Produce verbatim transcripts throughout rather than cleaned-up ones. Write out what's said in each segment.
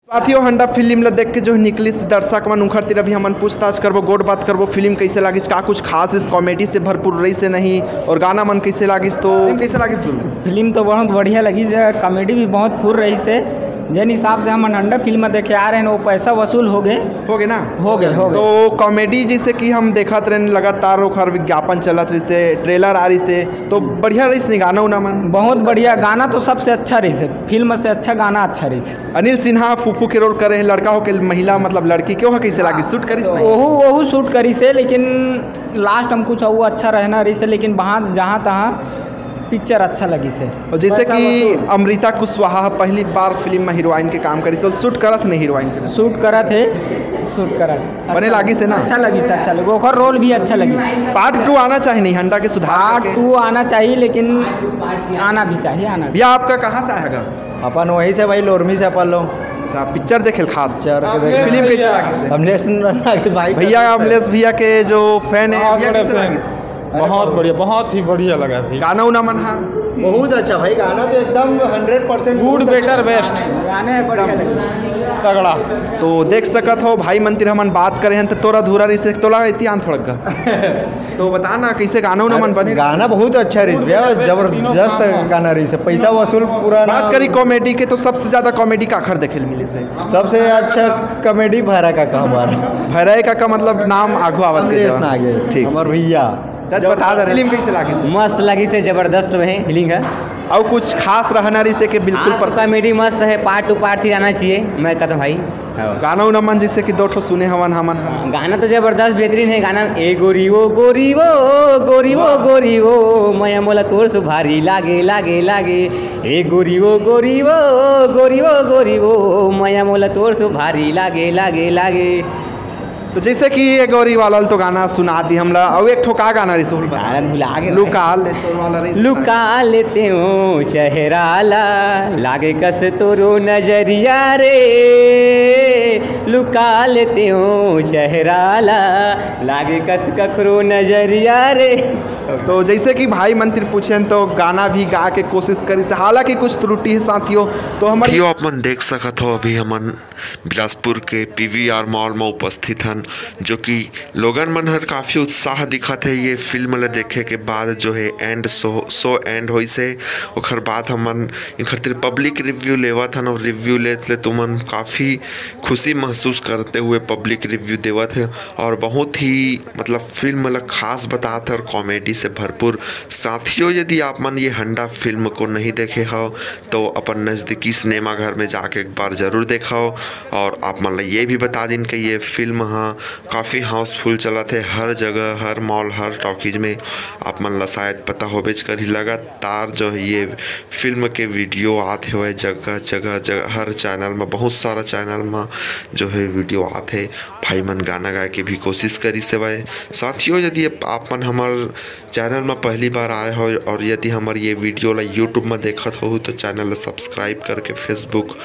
साथियों, हंडा फिल्म ला देख के जो निकलिस दर्शक मन, उंखर तीर अभी हमन पूछताछ करबो, गोठ बात करबो, फिल्म कैसे लागिस, का कुछ खास इस, कॉमेडी से भरपूर रहिस हे नहीं, और गाना मन कैसे लागिस, तो फिल्म कैसे लागिस गुरु? फिल्म तो बहुत बढ़िया लगिस, कॉमेडी भी बहुत फुल रहिस हे। जेन हिसाब से हमन हंडा फिल्म देखे आ रहे हैं, वो पैसा वसूल हो गए। हो गए ना? हो गए, हो गए। तो कॉमेडी जैसे कि हम देखत रहन लगातार, ओखर विज्ञापन चलत रहिस हे, ट्रेलर आ रहिस हे, तो बढ़िया रहिस नहीं गाना उना मन? बहुत बढ़िया, गाना तो सबसे अच्छा रहिस हे, फिल्म से अच्छा गाना अच्छा रहिस हे। अनिल सिन्हा फूफू के रोल करे हे, लड़का होके महिला, मतलब लड़की के, ओहा कैसे लागिस, सूट करिस नहीं? ओहू, ओहू सूट करिस हे, लेकिन लास्ट हम कुछ वो अच्छा रहना रहिस हे, लेकिन वहाँ जहाँ तहाँ पिक्चर अच्छा लगिस हे। और जैसे पैसा कि वसूल। अमृता कुशवाहा पहली बार फिल्म में हीरोइन के काम करिस हे, सूट करत नहीं हीरोइन के? सूट करत हे, सूट करत हे। बने अच्छा लागिस हे ना? अच्छा लगिस हे, अच्छा लगिस, ओकर रोल भी अच्छा लगिस। पार्ट टू आना चाहिए नहीं, हंडा के सुधार पार्ट करके? टू आना चाहिए, लेकिन आना भी चाहिए, आना भी। भैया, आपका कहाँ से आएगा? अपन वहीं से भाई, लोरमी से अपन लोग। अच्छा, पिक्चर देखे खास? पिक्चर के देखे। फिल्म कैसे लागिस हे? अमलेश नारायण भाई। भैया, अमलेश भैया के जो फैन है, बहुत भैया, बड़े कैसे फैन। लागिस? बहुत बढ़िया, बहुत ही बढ़िया लगा भाई। गाना उना मन हा? बहुत अच्छा भाई, गाना तो एकदम हंड्रेड परसेंट गुड, बेटर, बेस्ट। गाने बढ़िया लगे। तगड़ा। तो देख सकत हो भाई मन तीर हमन बात करे हन, तो तोरा धुरा रहिस हे, तोला इतिहान थोड़ा गा। तो बता ना, कैसे गाना उना मन बने? गाना बहुत अच्छा रहिस भैया, जबरदस्त गाना रहिस हे, पैसा वसूल पूरा ना। बात करी कॉमेडी के, तो सबसे ज्यादा कॉमेडी काखर देखे ल मिलिस हे? सबसे अच्छा कॉमेडी भैरा काका हमारा। भैरा काका मतलब नाम आगू आवत के अमलेश जवान। नागेश, ठीक। हमार भैया। दस बता दे, फिल्म कैसे लागिस हे? मस्त लागिस हे, जबरदस्त हे, फीलिंग हे। अउ कुछ खास रहना रहिस हे कि बिल्कुल खास पर- कॉमेडी मस्त हे, पार्ट टू पार्ट थ्री आना चाहिए, मैं कहता हूँ भाई। हाँ। गाना उना मन जैसे कि दो ठो सुने हवन हमन। गाना तो जबरदस्त बेहतरीन हे गाना, ए गोरी वो गोरी वो, गोरी वो वाह। गोरी वो, मया मोला तोर सुभारी लागे लागे लागे, ए गोरी वो गोरी वो, गोरी वो गोरी वो, मया मोला तोर सुभारी लागे लागे लागे। तो जैसे कि ये गोरी वाला तो गाना सुना दी हमला, अउ एक ठो का गाना रहिस, ओला बता। गाना भुला गे। लुका ले तो वाला रहिस। लुका लेते हो चेहरा ला, लागे कस तोरो नजरिया रे, लुका लेते हो चेहरा ला, लागे कस कखरो नजरिया रे। तो जैसे कि भाई मन तीर पूछेन तो गाना भी गा के कोशिश करिस, हालांकि कुछ त्रुटि हे साथियों। तो हमर साथियों, आप मन देख सकत हो अभी हमन बिलासपुर के पीवीआर मॉल में उपस्थित हन, जो कि लोगन मन हर काफ़ी उत्साह दिखत हे ये फिल्म ला देखे के बाद, जो हे एंड शो, शो एंड होइस हे। ओखर बाद हमन इखर तीर पब्लिक रिव्यू लेवत हन, और रिव्यू लेत ले तुमन काफ़ी खुशी महसूस करते हुए पब्लिक रिव्यू देवत हे, और बहुत ही मतलब फिल्म ला खास बतात हे और कॉमेडी से भरपूर। साथियों, यदि आप मन ये हंडा फिल्म को नहीं देखे हो तो अपन नज़दीकी सिनेमा घर में जाके एक बार ज़रूर देखो। और आप मन ला ये भी बता दिन कि ये फिल्म ह काफ़ी हाउसफुल चलत हे, हर जगह, हर मॉल, हर टॉकीज में। आप मन ला शायद पता होबेच करही, लगातार जो है ये फिल्म के वीडियो आत हेवय जगह जगह जगह, हर चैनल में, बहुत सारा चैनल में जो है वीडियो आत हे। भाई मन गाना गाए के भी कोशिश करिस हेवय। साथियों, यदि आप मन हमर चैनल में पहली बार आए हो और यदि हमर ये वीडियो ला YouTube में देखत हो तो चैनल ला सब्सक्राइब करके Facebook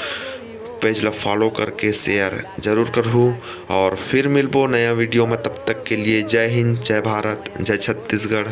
पेज ला फॉलो करके शेयर जरूर करहू। और फिर मिलबो नया वीडियो में, तब तक के लिए जय हिंद, जय भारत, जय छत्तीसगढ़।